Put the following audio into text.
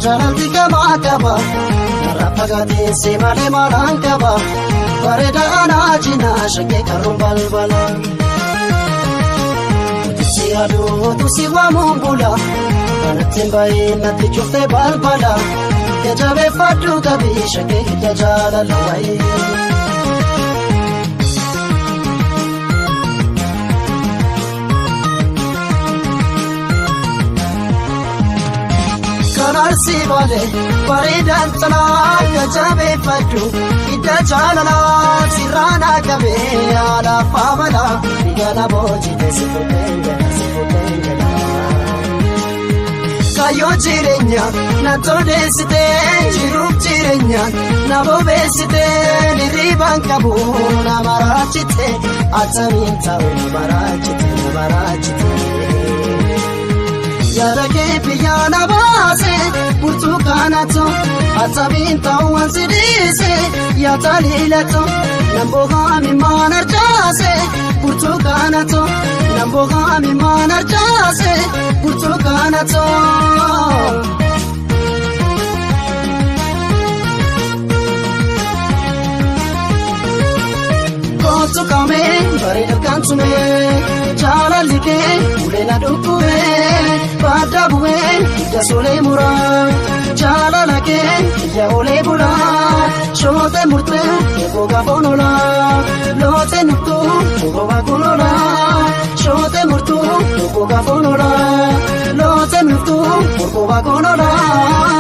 Jaalalti gamaa qaba. Narraa fagaatee si malee maalaan qaba. Bareeda anaa cinaa shakkee qarruun balbala. Si aduutu si waamuun bula. Kanatti baay'ee natti cuftee balbala. Jabeeffadhu qabii shakkee hidda jaalala wayii. Kanarsi malee bareedaan tolaa jabeeffadhu hidda jaalalaa sirraanaa qabee alaaf amala gala boojite si fuuteen jala si fuuteen jala. Kayyoo jireenya na toleessitee jiruuf jireenya na bobeessitee hirribaan qabu na maraachite attamiin ta'u na maraachite na maraachite. Yaada kee biyya na baase burtukaanatu attamiin ta'u wanti dhiise yaata liilatu namboo haami maan arjaase burtukaanatu namboo haami maan arjaase burtukaanatu. Kootu kaamee bareeda kantumee jaalalli kee ulee na dhukkubee badda bu'ee hidda solee muraa jaalala kee iyya olee bulaa shootee murtee eegoo gaafa olaa lootee nuftuu eegoo baakun olaa shootee murtuu eegoo gaafa olaa lootee nuftuu eegoo baakun olaa.